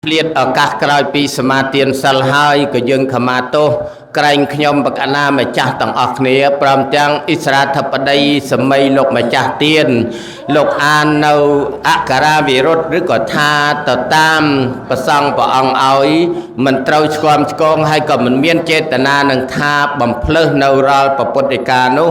ឆ្លៀតឱកាសក្រោយពីសមាទានសិលហើយក៏យើងខមាទោសក្រែងខ្ញុំបកណាម្ចាស់ទាំងអស់គ្នាព្រមទាំងអិសរាធិបតីសម័យលោកម្ចាស់ទានលោកអាននៅអក្ខរាវិរុទ្ធឬក៏ថាទៅតាមប្រសង់ព្រះអង្គឲ្យមិនត្រូវឆ្គាំឆ្គងហើយក៏មិនមានចេតនានឹងថាបំភ្លើសនៅរាល់ពុទ្ធិកានោះ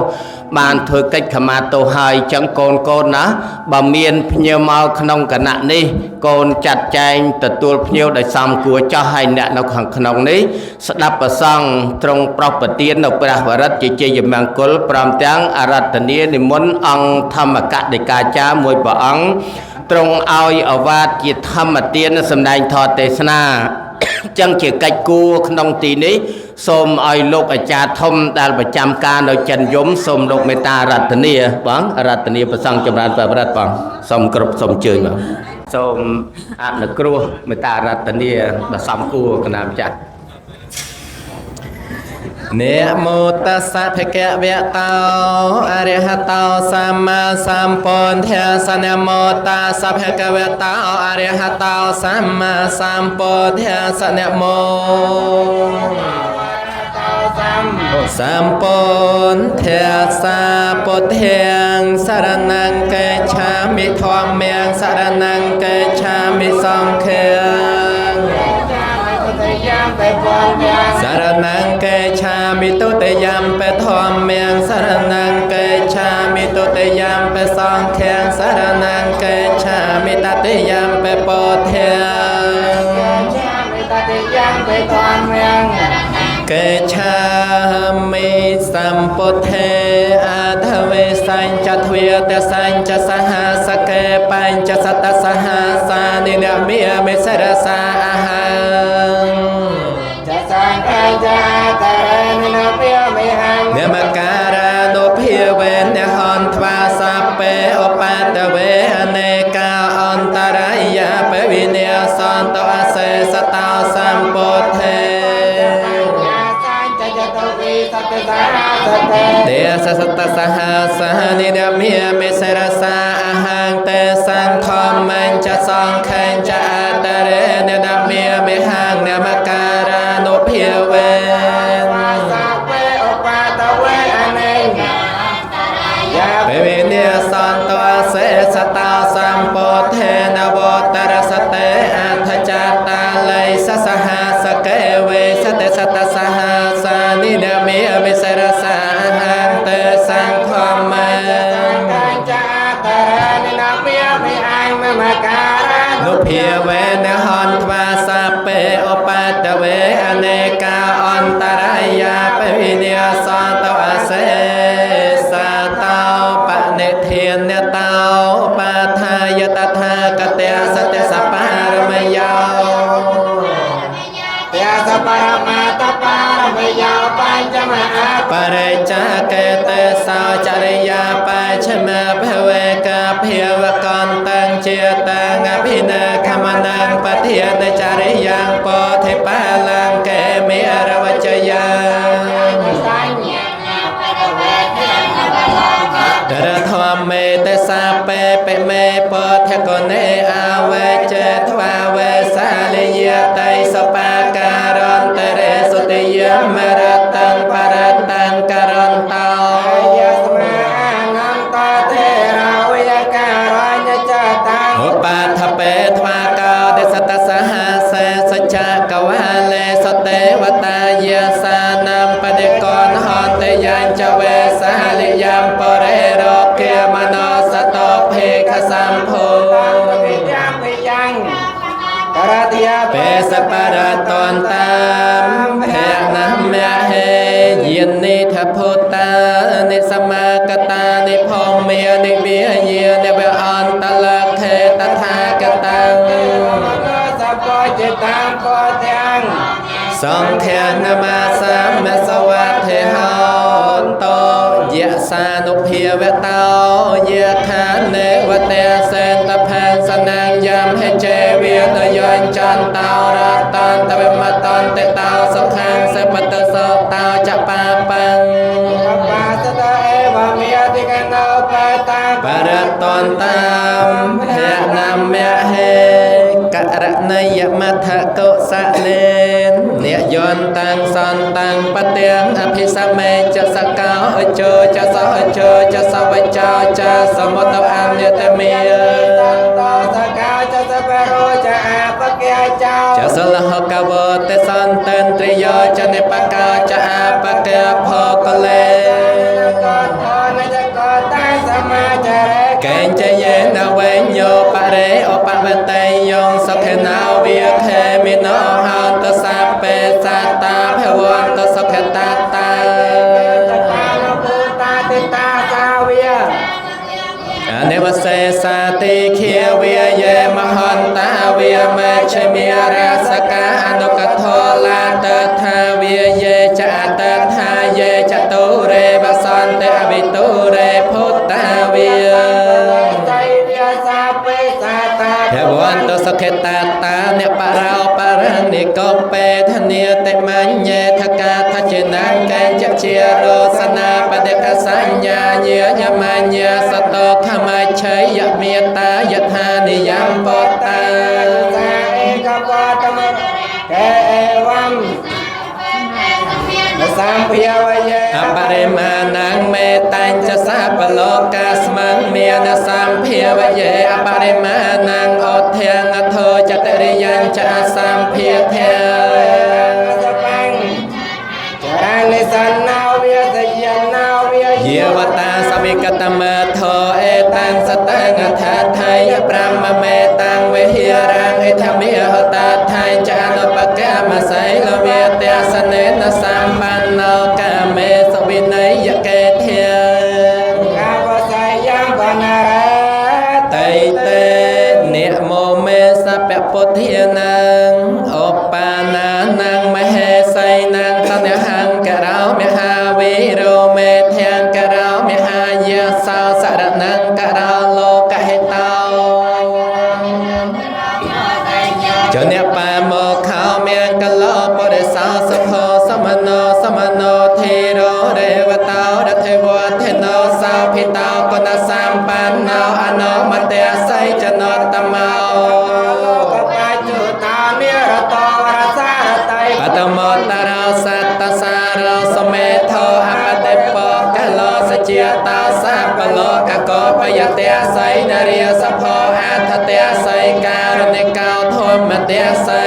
បានធ្វើកិច្ចខមាទោសហើយចឹងកូនកូនណាបើមានភ្ញៀវមកក្នុងគណៈនេះកូនចាត់ចែងទទួលភ្ញៀវដោយសមគួរចោះហើយអ្នកនៅខាងក្នុងនេះស្ដាប់ប្រសង់ទ្រង់ប្រោះប្រទាននៅព្រះវរិទ្ធជាជ័យមង្គលព្រមទាំងអារាធនានិមន្តអង្គធម្មកដិកាចារមួយព្រះអង្គទ្រង់ឲ្យអវាទជាធម្មទានសម្ដែងធម៌ទេសនាចឹងជាកិច្ចគួរក្នុងទីនេះសូមឲ្យលោកអាចារ្យធំដែលប្រចាំការនៅចិនយមសូមលោកមេត្តារតនាបងរតនាប្រសង់ចម្រើនព្រះរិទ្ធបងសូមគ្រប់សូមអញ្ជើញបងសូមអនុគ្រោះមេត្តារតនាដ៏សមគួរគណៈម្ចាស់ នមោតស្សៈភគវៈតោអរហតោសម្មាសម្ពុទ្ធាសនមោតស្សៈភគវៈតោអរហតោសម្មាសម្ពុទ្ធាសនមោសម្ពុទ្ធាសាពុទ្ធាងសរណង្កេឆាមិធម្មាងសរណង្កេឆាមិសង្ឃាងសរណង្កេឆាមិទុតិយំបេធម្មាងសរណង្កេឆាមិទុតិយំបេសង្ឃាងសរណង្កេឆាមិតតិយំបេពុទ្ធាងកេឆាមិសម្ពុទ្ធេអធវេសញ្ចទ្វាតសញ្ចសហសកេបញ្ចសតសហសានិនមេមេសរសាអហੰនមការានុភាវេនហន្ទ្វាសពេឧបតវេអនេកាអន្តរាយាបវិនាសន្តអសេសតោសម្ពុទ្ធេទេសសតសហសហនិរមេមេសរសាអហង្ទេសង្ឃមញ្ចសង្ឃញ្ចអតរេនិរមេមេហង្នមការានុភាវេបវិនិសន្តអសេសតោសម្ពុទ្ធេនវតរសតេអដ្ឋចតាល័យសសហសកេវេសតិសតសហសានិនមេមិសរសាហន្ទេសង្ឃមនុភាវេនហន្ទ្វាសពេឧបតវេអនេកាអន្តរាយាបវិនិសន្តអសេសតោបនិធានតោបាថាយតថាគតេសតិសបារមយោបរិចាកេតេសោចរិយាបច្ឆមភវេកាភាវកន្តੰជាតੰអភិនខមនੰបធានចរិយ៉ាងពោធិបាលង្កេមេរវចយាតរធម្មេតសាពេបិមេពោធកនេអវេចេធ្វាវេសាលិយតៃសបាការន្តរេសុតិយមរតੰបរតੰករន្តោឧបាថពេធ្វាកោទសតសហសេសច្ចកវាលេសទេវតាយាសានំបដិកនហន្តយញ្ចវេសាលិយំបរិរោគាមនោសតោភេខសម្ភោពេសបរតន្តាមភនមហេយានិធភុតានិសមាកតានិភមេនិវិយានិវអន្តលខេតថាគតាំសង្ឃនមាសាមសវត្ថិហោតោយសានុភាវតោយខានេវតេសេនតផានសនាងយមហេចេវិនយញ្ចន្តោរតន្តវិមតន្តតោសុខាងសិបតសោតោចបាបង្បរតន្តាមភនមហេករណីយម ថកុសលេននិយន្តតាំងសន្តាំងបទាំងអភិសមេចសកោអជោចសអជោចសវចោចសមុតអញ្ញតមេ តោសកាចសបរោចអាបកាចោ ចសលហកវតេសន្តន្ទ្រិយោចនិបកាចអាបកាភកលេ កថនចកតាសមាចរេ កេញ្ចយេនវេញោបរេឧបវតេយងសុខណោវិខេមិណោហន្តសាពេសតាភវន្តសុខតាតា ចតានុភូតាទិតាសាវា អនិវសេសាតិខាវិយេមហន្តាវិមេឆមេរសកាអនុកថលាតថាវិយេចអតថាយេចតុរេវសន្តអវិតុរេភុតាវិ ចៃវិសាពេសាតា ភវន្តសុខតាតានិបរោបរនិកោបេធនិតិមញ្ញេថកាថចេនកេចជារោសនាបដិកសញ្ញាញាញមញ្ញសតោខមឆយយមេតាយថានិយមបតា សាឯកបតមកេអេវំសម្ភាវយេ អបរិមាណងមេតាញ់ចសាបលោកាស្មងមានសម្ភាវយេអបរិមាណងអធិងអធោចតរិយញ្ចសម្ភាធេ សបាំងចរានិសណោវិសយណោវិ យាវតាសវិកតមធោអេតាំងសតាំងអថាថៃប្រមមេតាំងវិហិរាំងអិធមេហតាថៃចានុបកម្មសីលវេទសនេនសម្បណ្ណោកាមេសវិន័យកេធា កាវសយំបនរ តៃតេនិមោមេសពពុទ្ធានាងឧបានានាងមហេសីនាងតនហង្ករោមហាវីរោមេធាងករោមហាយាសោសរណង្ករោលោកហេតោចនបាមោខោមង្គលោបរិសោសុខោសមណោសមណោធេរោរេវតោរថវធិណោសោភិតោកណសម្បណ្ណោអនុមតេសីចនតមោ កបាជុតានិរតវរសារតៃ បតមតរោសត្តសារោសមេធោអបតិបកលោសជាតោសាបលោកកោបយតេសីនរិយសភោអថតេសីការនិកោធម្មតេសី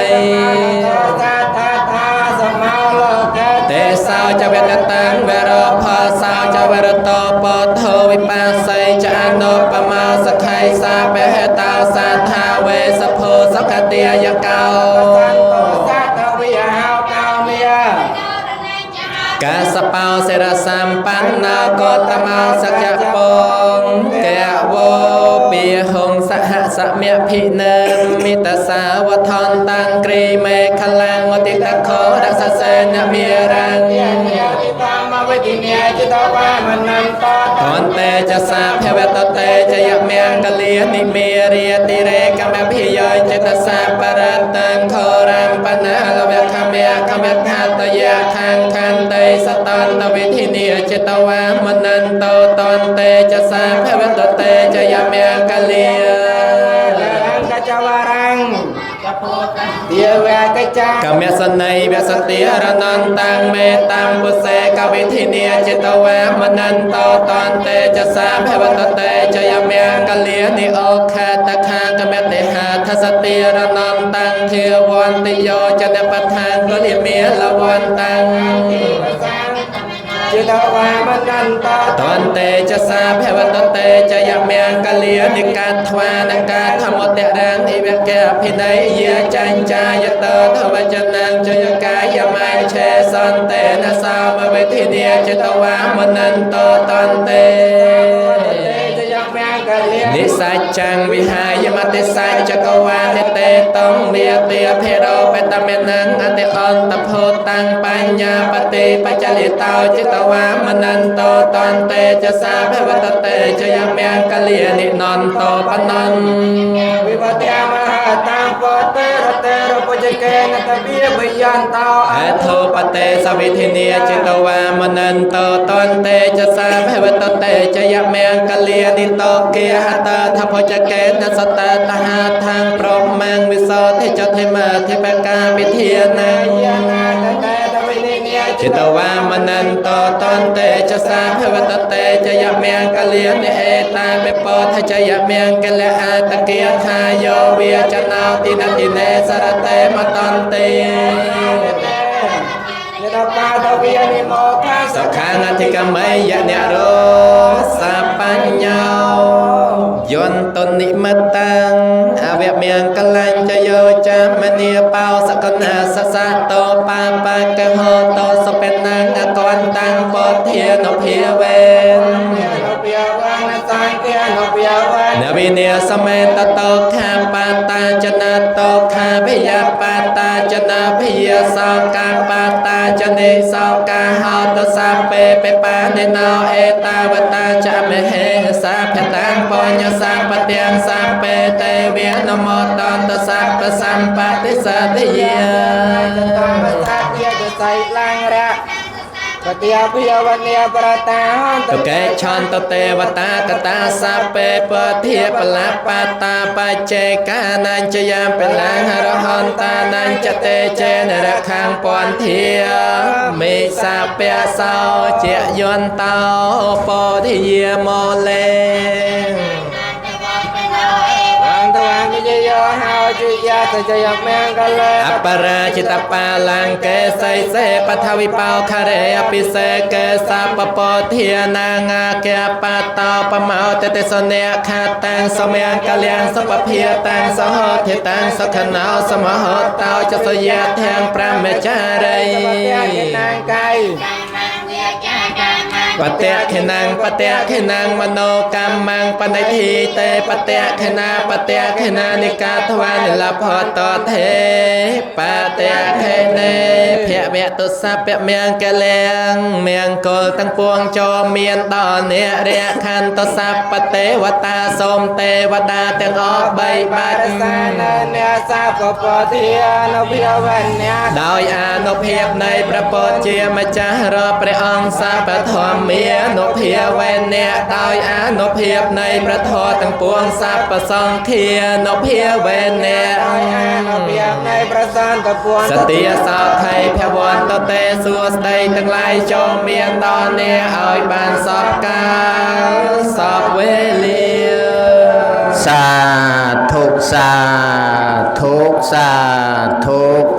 សាថាថាសមោលោកេ ទេសោចវតតាំងវរោផលសោចវរតោបធោវិបាសីចអនុបមោសខៃសាបហេតោសាថាវេសភោសខតិយកោ សាតវិហោកោមេ កាសបោសិរសម្បណ្ណោកតមោសកពងកវោពីហុងសហសមភិនិមិតសាវថនតាំងគ្រីមេខលាំងអតិតខោរសសេនមេរាំង តិតាមវិទិនេចតវាមនន្ត តន្តេចសាភវតតេចយមង្គលានិមេរិយតិរេកមភិយចតសាបរតੰខរាំបណាលវខមៈខមថាតយៈខាងខន្តិសតន្តវិធិនិចតវាមនន្តោតន្តេចសាភវតតេចយមង្គលា រੰកចវរੰទាវកចា កមសន័យវសតិរនន្តតាំងមេតាំពុសេកវិធិនិចតវាមនន្តោតន្តេចសាភវតតេចយមង្គលានិអូខតខាកមតិហាថសតិរនន្តតាំងធាវន្តិយោចនបឋាងកលិមេលវន្តាំង จิตวามนันต តន្តេចសាភវតតេចយមង្គលានិកាថ្វានកាធម្មតរាំងអិវកេភិន័យយាចាញ់ចាយតោធវចនំចយកាយមញ្ឆេសន្តេនសោមវិធិនិចតវាមនន្តោតន្តេ ចយមង្គលា និសច្ចាំងវិហាយមតិសច្ចកវានិតេតងមេតិភិរោបតមេនងអតិអន្តភោតាំងបញ្ញាបតិបច្ចលិតោจิตវាមនន្តោតន្តេចសាភវតតេចយមង្គលានិនន្តោបនំ វិវត្យាមហតាំពតេរតេរពុជកេនតវិបយន្តោ អធោបតេសវិធិនិจิตវាមនន្តោតន្តេចសាភវតតេចយមង្គលានិតោគេហតថភចកេនសតតហាថាងប្រមាងវិសោធិចធិមាធិ កាពិធានា យានាតតេតវិនិនា จิตวามนันโตตนเตชะสาภวตเตจยเมงกะเลียนเอตาเปปทะจยเมงกะละอาตะเกียทายโยเวียจนาวตินติเนสรเตมตันเต យតបាតវិនិមោខា សខាងអធិកមយៈនិរោសបញ្ញោយន្តនិមតាំងអវមង្គលញ្ចយោចាមនីបោសកណាសសតោបាបាកហោតោសបណាងអកន្តាំងពុទ្ធានុភាវេន នុភាវនសង្ឃានុភាវន នវិនាសមេតតោខាបាតាចនាតោខាភិយបាតាចនាភិយសោកាបាតាចនិសោកាហោតសាពេពេបានិណោអេតាវតាចមហេសាភតាំបញ្ញសាបទាំងសាពេទេវៈនមោតន្តសពសម្បតិសតិយា តាមសាទាចសៃឡាំងរៈបតិយភិយវនីប្រតាហន្ត តកេឆន្ទទេវតាកតាសាពេពធាបលបតាបច្ចេកានញ្ចយាបលាងរហន្តានញ្ចតេចេនរខាងពន្ធាមេសាពៈសោជាយន្តោពោធិយាមលេ វន្តវាមិជយោហោជយាសជយមង្គល អបរាជិតបាលង្កេសីសេបថវិបោខរេអភិសេកេសពពោធានាងាកេបតោបមោតតិសនេខាតាំងសមង្គលៀងសុពភាតាំងសហធិតាំងសុខណោសមហតោចសយាធាងប្រមចារី បតិនាងកាយ បតៈខេណាំងបតៈខេណាំងមโนកម្មੰបនិធិតេបតៈខេណាបតៈខេណានិកាថ្វានិលភតថេបតៈខេនេភវៈទុសពមង្គលៀងមង្គលទាំងពួងចូលមានដល់អ្នករៈខន្តសពទេវតាសូមទេវតាទាំងអស់បីបាច់ សាននេសាពពធានុភាវនៈ ដោយអានុភាពនៃព្រះពុទ្ធជាម្ចាស់រាល់ព្រះអង្គសពធម្មានុភាវេនៈដោយអានុភាពនៃព្រះធម៌ទាំងពួងសពសង្ឃានុភាវេនៈ ដោយអានុភាពនៃព្រះសន្តាពួន សតិសោថៃភវន្តតេសួស្តីទាំងឡាយចូលមានដល់អ្នកឲ្យបានសពកាលសពវេលា សាធុសាធុសាធុ។